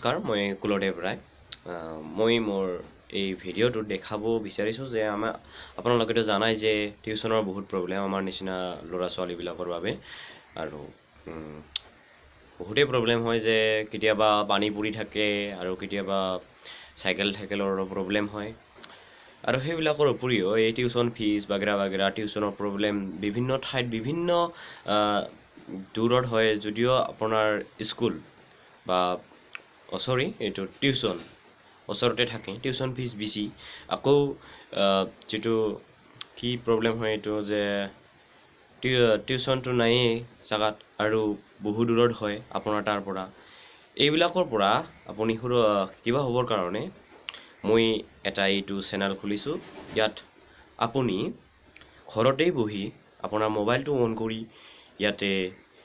নমস্কাৰ, মই কুলদেৱ ৰায়। মই মোৰ এই ভিডিঅ'টোত দেখাব বিচাৰিছোঁ যে আমাৰ আপোনালোকেতো জানাই যে টিউশ্যনৰ বহুত প্ৰব্লেম আমাৰ নিচিনা ল'ৰা ছোৱালীবিলাকৰ বাবে। আৰু বহুতেই প্ৰব্লেম হয় যে কেতিয়াবা পানী পৰি থাকে আৰু কেতিয়াবা চাইকেল থাইকেলৰো প্ৰব্লেম হয়। আৰু সেইবিলাকৰ উপৰিও এই টিউশ্যন ফিজ বাগেৰা বাগেৰা, টিউশ্যনৰ প্ৰব্লেম বিভিন্ন ঠাইত বিভিন্ন দূৰত হয় যদিও আপোনাৰ স্কুল বা, চৰি, এইটো টিউশ্যন ওচৰতে থাকে, টিউশ্যন ফিজ বেছি। আকৌ যিটো কি প্ৰব্লেম হয় এইটো যে টিউশ্যনটো নায়েই জেগাত আৰু বহু দূৰত হয় আপোনাৰ তাৰ পৰা। এইবিলাকৰ পৰা আপুনি সৰু কিবা হ'বৰ কাৰণে মই এটা এইটো চেনেল খুলিছোঁ। ইয়াত আপুনি ঘৰতেই বহি আপোনাৰ মোবাইলটো অন কৰি ইয়াতে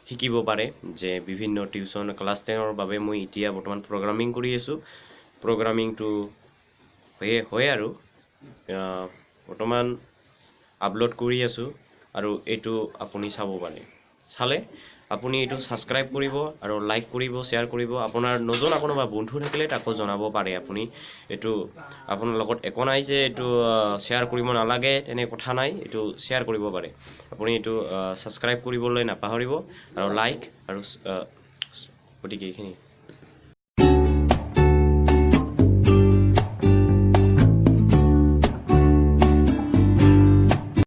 শিকিব পাৰে যে বিভিন্ন টিউশ্যন। ক্লাছ 10ৰ বাবে মই এতিয়া বৰ্তমান প্ৰগ্ৰামিং কৰি আছোঁ। প্ৰগ্ৰামিংটো হৈয়ে হয় আৰু বৰ্তমান আপলোড কৰি আছোঁ আৰু এইটো আপুনি চাব পাৰে। চালে আপুনি এইটো ছাবস্ক্ৰাইব কৰিব আৰু লাইক কৰিব, শ্বেয়াৰ কৰিব। আপোনাৰ নজনা কোনোবা বন্ধু থাকিলে তাকো জনাব পাৰে আপুনি। এইটো আপোনাৰ লগত একো নাই যে এইটো শ্বেয়াৰ কৰিব নালাগে, তেনে কথা নাই। এইটো শ্বেয়াৰ কৰিব পাৰে আপুনি। এইটো ছাবস্ক্ৰাইব কৰিবলৈ নাপাহৰিব আৰু লাইক আৰু গতিকে এইখিনি।